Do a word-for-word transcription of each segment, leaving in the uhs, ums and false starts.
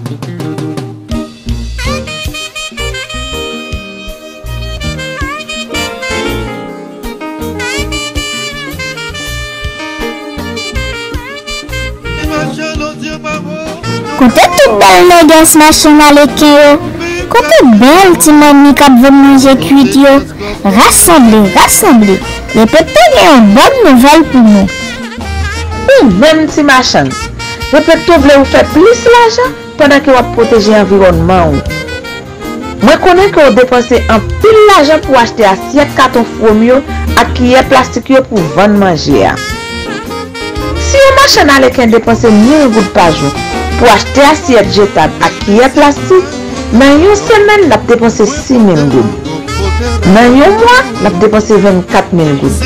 Kote tout bèl nègès machann aleken yo? Kote bèl ti mami k ap vann manje kwit yo? Rasanble, rasanble! Repepto gen yon bòn nouvèl pou nou. Ou menm ti machann, Repepto vle ou fè plis lajan pandan ke w ap pwoteje anviwònman w. Mwen konnen ke w depanse anpil lajan pou w achte asyèt katon fwom yo ak kiyè plastik yo pou vann manje a. Si yon machann aleken depanse mil goud pa jou pou achte asyèt jetab ak kiyè plastik, nan yon semèn l ap depanse sis mil goud. Nan yon mwa, l ap depanse vennkat mil goud.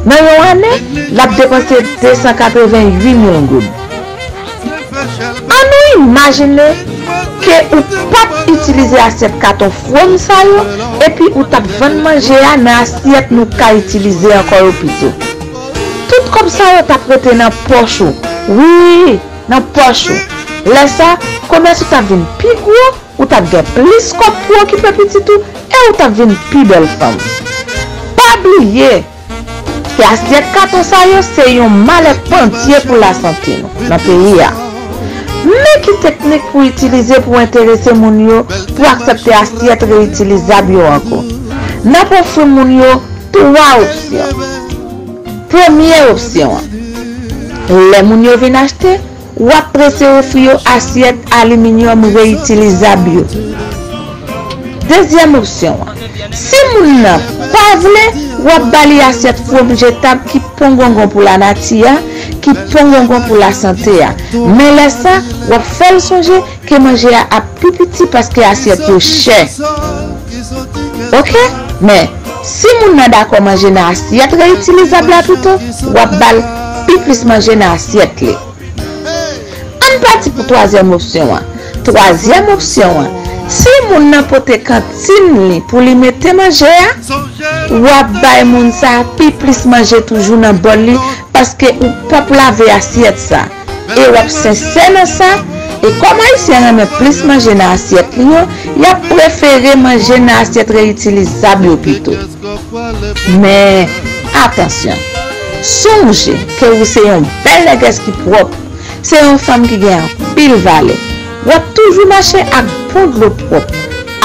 Nan yon ane, l ap depanse de san katreven uit mil goud. Ann nou imajine ke ou p ap itilize asyèt katon fwom sa yo, epi ou t ap vann manje a nan asyèt nou ka itilize ankò yo pito. Tout kòb sa yo t ap rete nan pòch ou. Wi, nan pòch ou. Lè sa, komès ou t ap vin pi gwo, ou t ap gen plis kòb pou okipe pitit ou, e ou t ap vin pi bèl fanm. Pa bliye ke asyèt katon sa yo se yon malè pandye pou lasante nou nan peyi a. Men ki teknik pou itilize pou enterese moun yo pou aksepte asyèt reyitilizab yo ankò. N ap ofri moun yo twa opsyon. Premye opsyon an, lè moun yo vin achte, w ap prese ofri yo asyèt aliminyòm reyitilizab yo. Dezyèm opsyon an, si moun nan pa vle, w ap ba li asyèt fwom jetab ki pongongon pou lanati a, ki pongongon pou lasante a. Men lè sa, w ap fè l sonje ke manje a ap pi piti paske asyèt yo chè. Oke? Men, si moun nan dakò manje nan asyèt reyitilizab la pito, w ap ba l pi plis manje nan asyèt li. Ann pati pou twazyèm opsyon an. Twazyèm opsyon an, si moun nan pote kantin li pou li mete manje a, w ap bay moun sa a pi plis manje toujou nan bòl li, paske ou p ap lave asyèt sa. E w ap sensè nan sa, e kòm Ayisyen renmen plis manje nan asyèt li yo, y ap prefere manje nan asyèt reyitilizab yo pito. Men, atansyon, sonje ke ou se yon bèl nègès ki pwòp, se yon fanm ki gen anpil valè. W ap toujou mache ak bon dlo pwòp,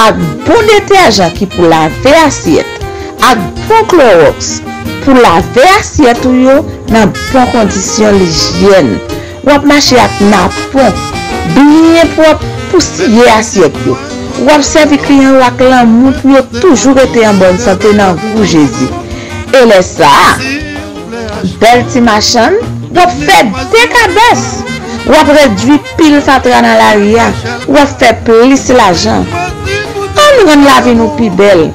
ak bon detèjan ki pou lave asyèt, ak bon klowòks pou lave asyèt ou yo nan bon kondisyon lijyèn. W ap mache ak napon byen pwòp pou siye asyèt yo. W ap sèvi kliyan yo ak lanmou pou yo toujou rete an bòn sante nan gou Jezi. E lè sa a, bèl ti machann, w ap fè dekabès. W ap redui pil fatra nan lari a. W ap fè plis lajan. Ann rann lavi nou pi bèl.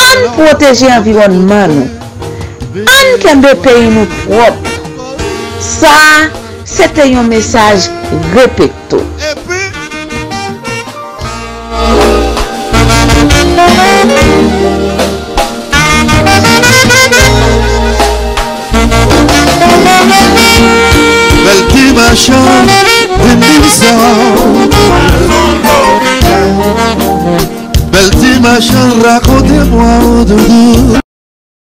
Ann pwoteje anviwònman nou. Ann kenbe peyi nou pwòp. Sa a, se te yon mesaj Repekto. Bèl ti machann, vin di m sa. Bèl ti machann, rakonte mwen, o doudou.